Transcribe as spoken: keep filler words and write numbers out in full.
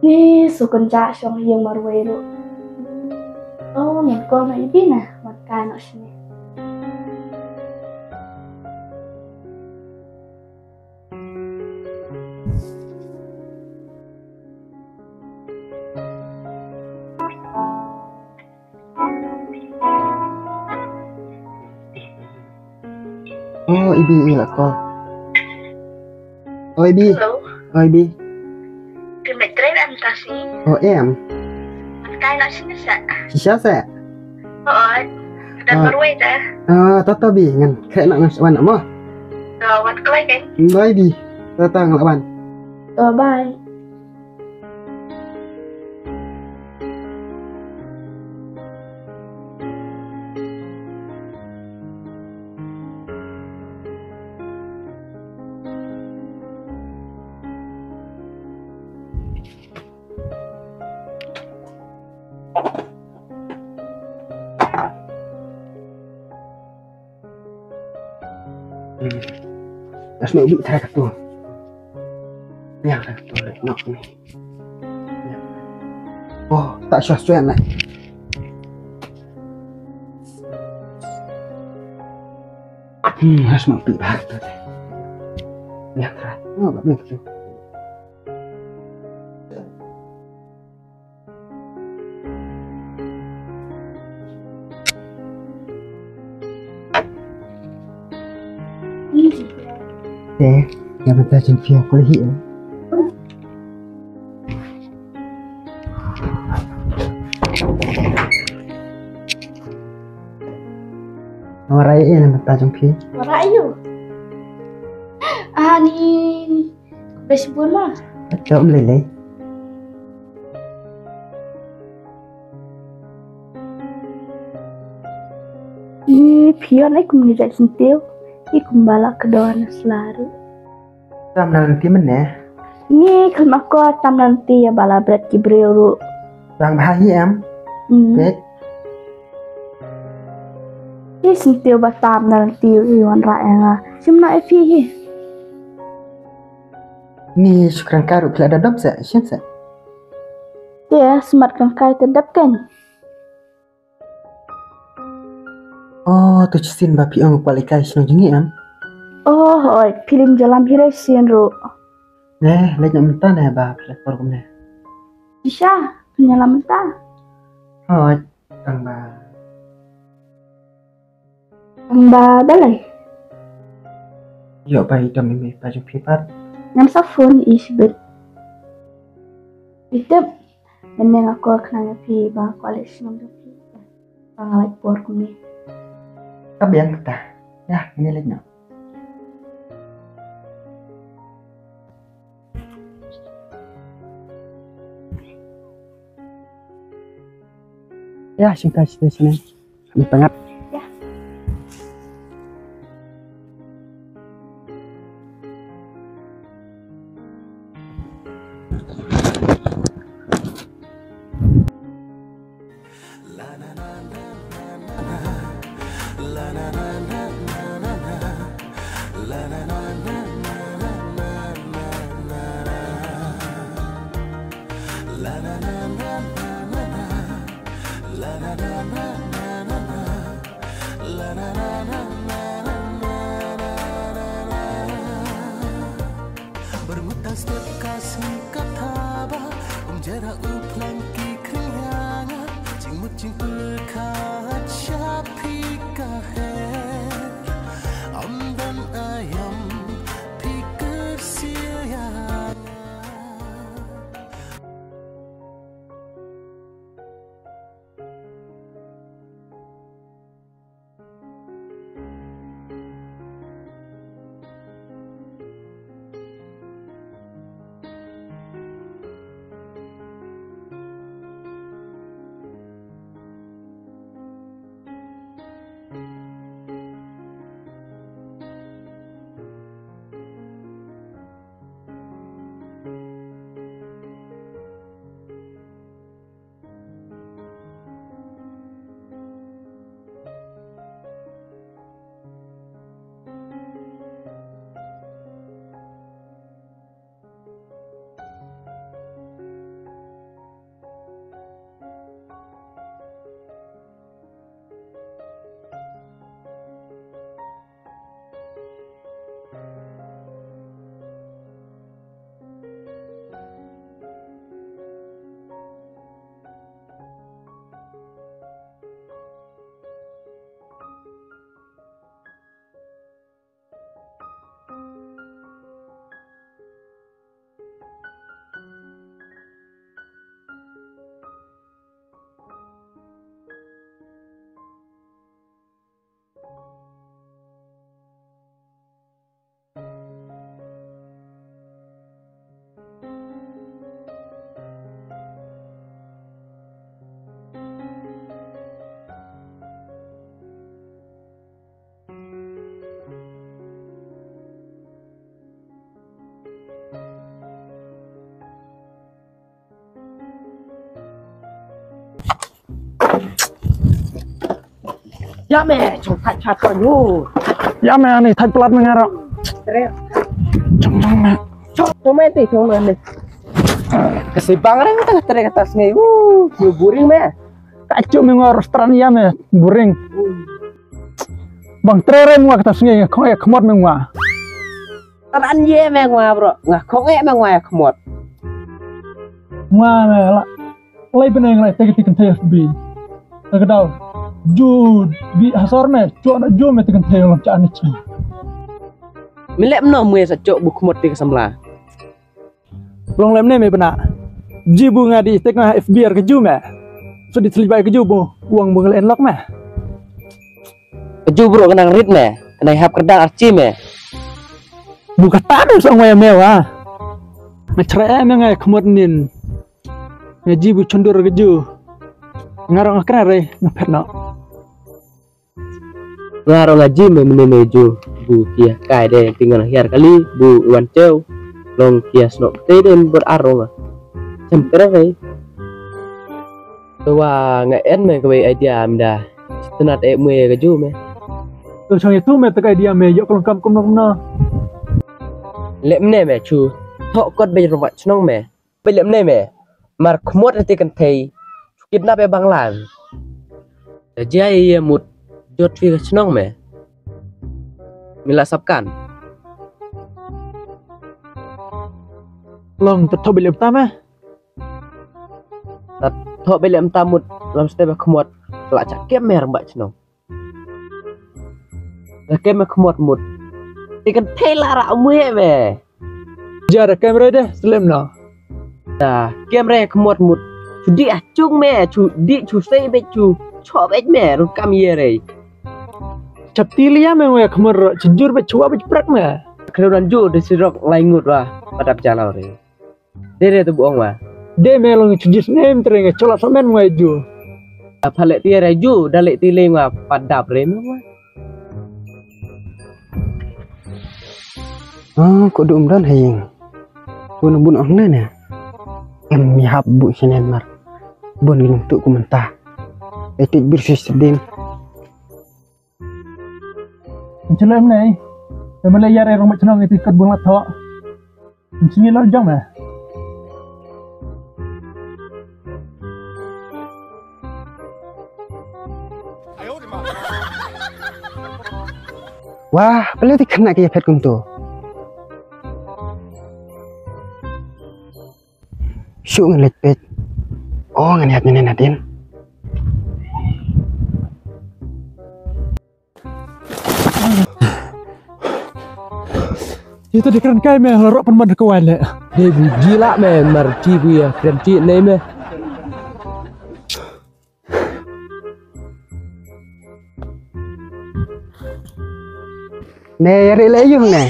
Ih, shu kynjah shong ïing marwei ruh. Oh, ngan call noh ïa Bi na, wan kai noh shane. Oh, Ibi, i la call. Oh, Ibi. Hello. Oh, Ibi. Phi meit trei em ta shi? Oh, em. Wan kai noh shi ne sa. Shisha sa. Oh, oh. Ka don marwei ta. Ah, to to Bi, ngan khreh noh ngan sa wan mo. To wan kloi kan. Bye Bi. To to ngan la wan. To bye. Hmm. Ïa snoh bit trai katu. Ïa trai katu leh noh ni. Oh, tak shuh shuh leh. Hmm, ïa snoh bit bah katu. Ïa trai. Oh, bit katu. Eh, ïa mynta jong phi ko hi eh. Wan rai eh ïa mynta jong phi. Wan rai ïa u. Ah, ni, ni. Best bun ma. Ïa um lei lei. Ih, phi ïoh ai kumne jait syntiew. Ih, kumba la kdon sla ruh. Tam na lynti mynne. Ngi khlem akor tam na lynti ïa ba la bret ki briew ruh. Tang bha hi em. Hmm. Peit. Ih, syntiew ba tam na lynti ïa u wanrah ïa nga. Shim noh ïa phi hi. Ni shu kren kai ruh phi la da dom sa, shen sa. Te smat kren kai te dep kan. Oh, tu shisien ba phi ong kwah leit kai shnong jong ngi em? Oh, hooid, phi lim jyllop hi re shisien ruh. Ne, leit noh mynta ne ba phi la por kumne. Shisha, phin ïalam mynta. Hooid, tang ba. Tang ba balei? Ïoh ba i dom i mei i pa jong phi pat. Ngam sa phone i shibit. Phi tip, mynne nga call khnang ïa phi ba kwah leit shnong jong phi. Ba nga lait por kumne. Ka biang kata. Ïa, ngi leit noh. Ïa, shim kai station. Kami tengah. Ïa. Bermutas dekat si kata ba Ya me, chong thait chat ko yu. Ya me, ani thait plat me nga ro. Tre. Chong chong me. Chong chong me ti chong me ni. Ka si bang reng ta tre ka ta sngi. Uh, yu boring me. Ka chu me nga restaurant ya me, boring. Bang tre reng nga ka ta sngi, khong e khmot me nga. Ran ye me nga bro, nga khong e me nga ya khmot. Nga me la. Lai bneng lai te ka ti kan te bi. Ka daw. Ju bi hasor me, chu na ju me te kan te lam cha ni chi. Me lep no me sa chok bu khmot te ka samla. Long lem ne me bna. Ji bu nga di tek nga F B R ka ju me. So di thli bai ka ju bu. Wang bu ngel en lok me. Ka ju bro ka nang rit me. Ka nang hap kerdang archi me. Bu kata tu sang me me wa. Nga chra e me nga khmot nin. Nga ji bu chundur ka ju. Nga rong kra re nga phet no. Nga rong nga ji me mene me ju bu kia kai de tingan hiar kali bu wan cheu long kia snok te de bor arong nga. Sem kra kai. Te wa nga en me kawai idea mda. Tenat e mue ka ju me. Tu sang itu me te idea me yok long kam kum no. Lep mene me chu. Thok kot be robat chnong me. Pele mne me. Mar khmot ati kan thei. Kidnap e banglan. Da jia ye mut. Jot fi ka chnong me. Mila sapkan. Long ta thob lem ta me. Ta thob lem ta mut. Lam ste ba khmot. La cha kem me ramba chnong. Rakem me khmot mut. Ti kan thei la ra mue me. Ja rakem re de slem na. Da kem re khmot mut. Chu di a chung me chu di chu sei be chu. Cho be me ru kam ye re. Chap ti lia me we khmot ro chu jur be chu be prak me. Khreu dan ju de sirok lai ngut wa. Padap jalaw re. De re tu buong wa. De me long chu jis nem tre nge chola samen wa ju. Apa le ti re ju da le ti le wa padap re me wa. Ah, ko dum don haying. Bun bun ong ne ne. Em mi hap bu senen mar. Bun ginung tu ku menta. Etik bir sis din. Nchilem nei. Te mele yare rong chnong iti kat bung la tho. Nchini lor jong me. Wah, pele ti khna ki phet kum tu. Shu ngan leit peit. Oh, ngan ïaid mynne nadien. Ito di kren kai me la rok pynban ka wai le. Dei bu jila me mar ti bu ya kren ti nei me. Ne yari le yung ne.